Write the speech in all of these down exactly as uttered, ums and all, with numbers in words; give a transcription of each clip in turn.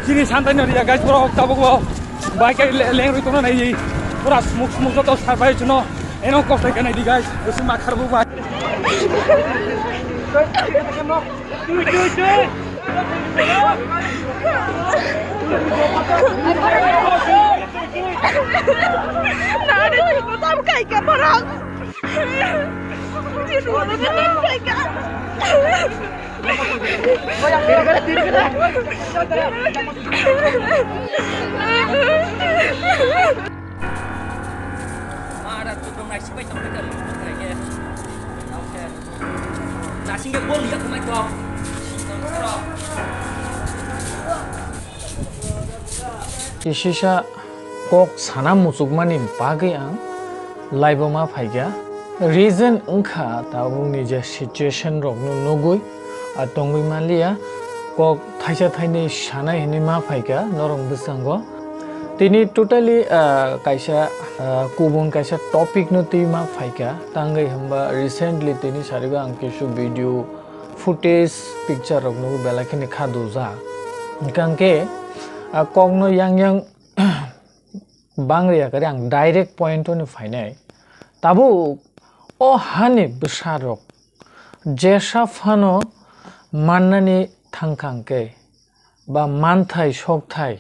Chini santai no riya guys, borok tabuk bo bike le-, leng rwi tongna nai di. Pura smooth smooth joto sar bai chwno. Eno kok tai kanai di guys. Bwswk ma khar bo bai. Nari, tam kai ka borok. Tam kai ka. Kisisa kok sana muchukmani bagwi ang laiboma phaikha. Reason wngkha tabukni je situation rokno nugwi, a, tongwi manliya, kok thaisa thainwi sanai hinwi ma phaikha norok bwskango. Tini totally, a, kaisa, a, kubun kaisa topic no twi ma phaikha. Tangwi hwnba recently tini sarigo ang kisu video footage picture rok nugwi belai kheno kha dujak. Hwnkhe, a, kokno yang yang bangriya kare ang direct point-o ni phainai. Tabuk o hani bwsarok jesa phano mannani thangkha hwnkhe ba manthai sokthai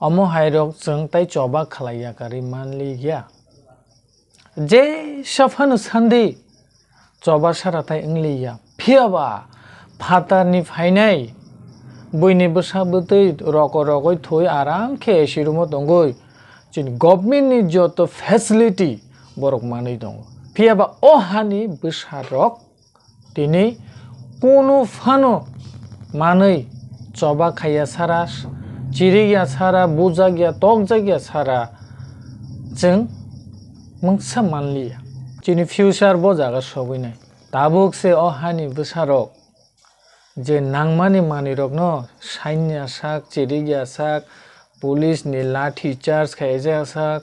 omo hairok chwng tai choba khlai ya kari manliya. Jesa phano sandi choba sara tai wngliya. Phiyaba phatarni phainai buini bwsa bwtwi roko rogwi thwi aram khe A C room-o tongwi chini government-ni joto facility borok manwi tongo. Phiyaba o hani bwsarok tini kunu phano manwi choba khaiya sara, chirikya sara, bujakya, tokjakya sara chwng mungsa manliya. Chini future bo jaga sogwi nai. Tabuk se o hani bwsarok je nangmani manwirokno sainya sak, chirikya sak, police ni lathi charge khaijak sak,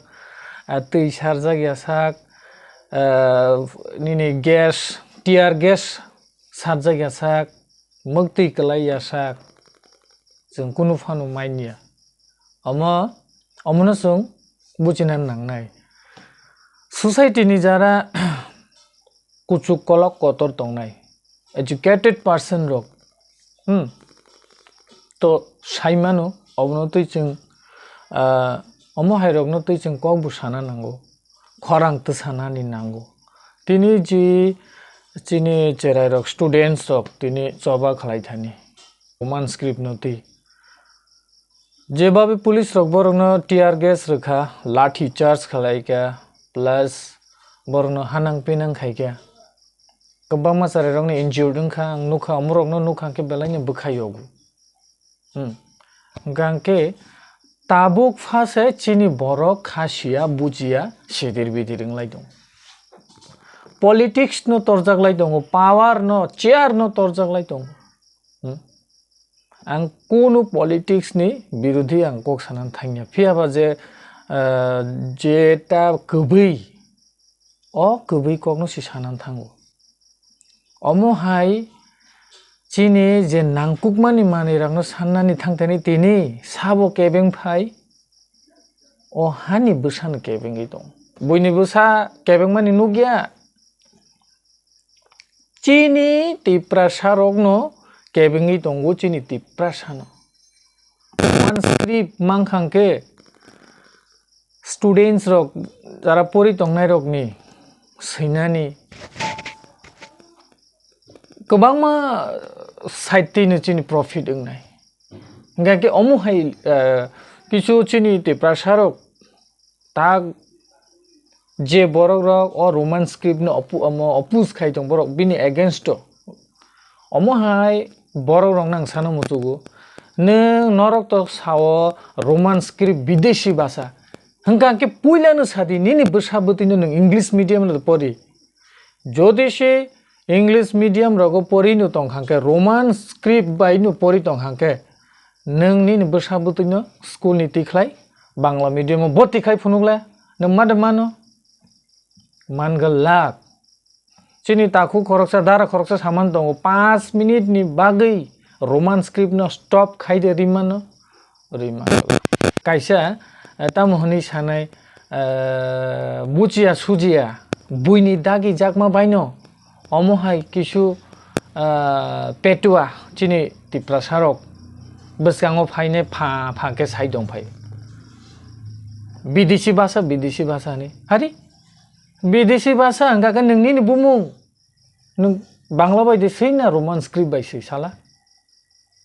a, twi sarjak ya sak, a, nini gas, tear gas sarjak ya sak, mwktwi kwlai ya sak, chwng kunu phano manya. Omo, omono chwng buchina nangnai. Society ni jara kuchuk kolok kotor tongnai, educated person rok, hmm, to sai mano, obono twi chwng, ah, omo hai rokno twi chwng kok bo sana nango, khorang twsanani nango. Tini ji chini cherai rok, students rok tini choba khlai thani Roman script no twi. Jebabe police rok borokno tear gas rwkha, lathi charge khlaikha, plus borokno hanang pinang khaikha. Kwbangma cherai rokno injured wngkha, ang nukha, omorokno nukha khe belaino bwkhai yogo. Hmm. Hwnkha hwnkhe tabuk pha se chini borok kha siya, bujiya, sidir bidir wnglai tongo. Politics no torjak lai tongo, power no, chair no torjak lai tongo. Hmm. Ang kunu politics ni birodhi ang kok sanani thangya. Phiya ba je, ah, jeta kwbwi, o kwbwi kokno se sanani thango. Omo hai chini je nangkukmani manwi rokno sannani thangthani tini sabo kebeng phai, o hani bwsano kebengwi tong. Buini bwsa kebengmani nukya. Chini Tiprasa rokno kebengwi tongo chini Tiprasa no. Roman script mankha hwnkhe students rok jara pori tongnai rokni swinani kwbangma side twi no chini profit wngnai. Hwnkhe omo hai, eh, kisu chini Tiprasa rok tak je borok rok o Roman script no opu-, omo oppose khai tong borok bini against o. Omo hai borok rok nang sano muchugo. Nwng norok to sao Roman script bideshi bhasha. Hwnkha khe puila no sadi nini bwsa bwtwi no nwng English medium no pori. Jodi se English medium rogo pori no tong kha khe, Roman script bai no pori tong kha khe, nwng nini bwsa bwtwi no school ni tikhlai Bangla medium o boti khai phunuk le, nwng ma de mano? Man ga lak. Chini takhuk khoroksa, dara khoroksa saman tongo, panch minute ni bagwi Roman script no stop khai de ri mano. rwi mano. Kaisa, eh, tamo hwnwi sanai, eh, buchiya sujiya buini dagi jakma baino omo hai kisu, eh, petua chini Tiprasa rok bwskango phainai pha pha khe sai tong phai. Bidesi bhasha, bidesi bhasha hwnwi. Hari? Bidesi bhasha hwnkha khe nwng nini bumung. Nwng Bangla bai de swi na Roman script bai swi sala?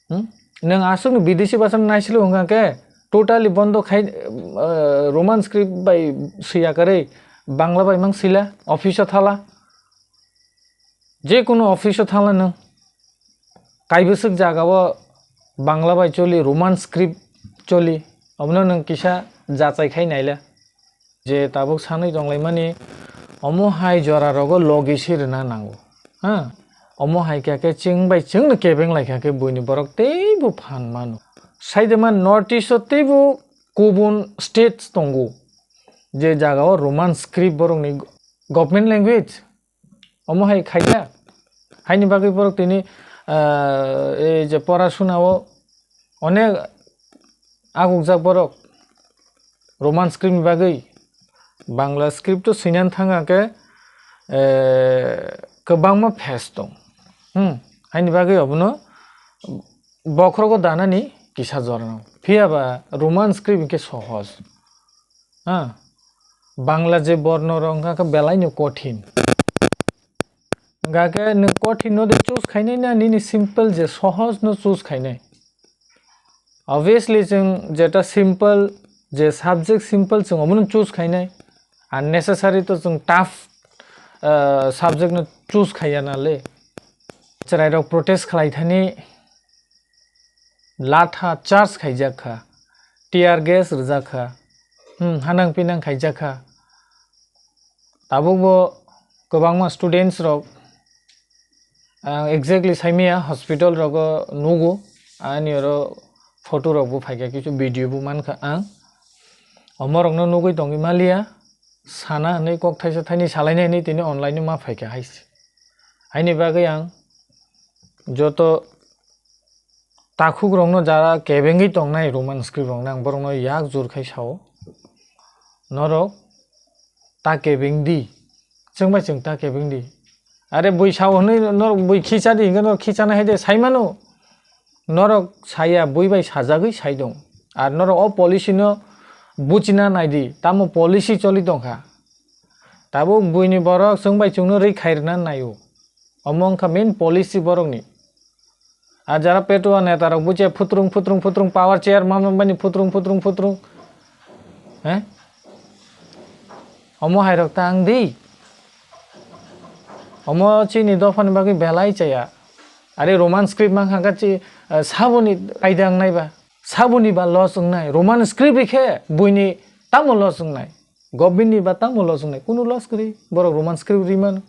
Hmm? Nwng aswk ni bidesi bhasha naisilo hwnkha khe totally bondo khai, eh, Roman script bai swi yakarwi Bangla bai mang sila, office o thala. Je kono office o thala nwng. Kaibwswk jagao Bangla bai choli, Roman script choli. Obono nwng kisa jachai khai naila. Je tabuk sanwi tonglaimani, omo hai jora rogo logi se rwna nango. Ha? Omo hai khe khe chwng bai chwngno kebeng lai kha khe buini borok teibo phan mano. Saidema North East o teibo kubun states tongo. Je jagao Roman script borokni government language. Omo hai khaijak. Haini bagwi borok tini, ah, ei je porasuna o onek agukjak borok Roman script ni bagwi. Bangla script o swinan thang khe, eh, kwbangma phas tong. Hmm, haini bagwi obono bokhorogo danani kisa jorano. Phiya ba Roman script hinkhe sohoj. Ha? Bangla je borno rok wngkha khe belai no kothin. Hwnkha khe nwng kothin no de choose khainai na nini simple je sohoj no choose khainai? Obviously chwng jeta simple, je subject simple chwng omono choose khainai. Unnecessary to chwng tough, ah, subject no choose khaiya na le. Chwrai rok protest khlai thani latha charge khaijak kha, tear gas rwjak kha, hmm, hanang pinang khaijak kha. Tabukbo kwbangma students rok, ang exactly saimaya, hospital rogo nugo, ani oro photo rokbo phaikha, kisu video bo mankha ang. Omorokno nugwi tongwi maliya, sana hwnwi kok thaisa thaini salainai hwnwi tini online o ma phaikha hai se. Haini bagwi ang joto takhukrokno jara kebengwi tongnai Roman script rokno ang borokno yak jur khai sao, norok ta kebeng di, chwng bai chwng ta kebeng di. Are bui sao hwnwi norok bui khicha di, hwnkhe norok khichana hai de sai mano. Norok saya, bui bai sajagwi sai tong. Ar norok o policy no buchina nai di, tamo policy choli tongkha. Tabuk buini borok chwng bai chwngno rwi khairwna naio. Omo wngkha main policy borokni. A jara petua neta rok buche phutrung phutrung phutrung power chair ma ma bani phutrung phutrung phutrung. He? Omo hai rok ta ang di. Omo chini dophani bagwi belai chaya. Are Roman script mankha khe chi, eh, saboni kaida wngnai ba? Saboni ba loss wngnai? Roman script rikhe buini tamo loss wngnai? Government ni ba tamo loss wngnai? Kunu loss kwrwi. Borok Roman script ri mano.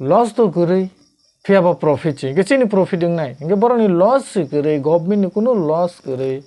Loss to kwrwi, phiya ba profit se. Hinkhe chini profit wngnai. Hinkhe borokni loss se kwrwi, government ni kunu loss kwrwi.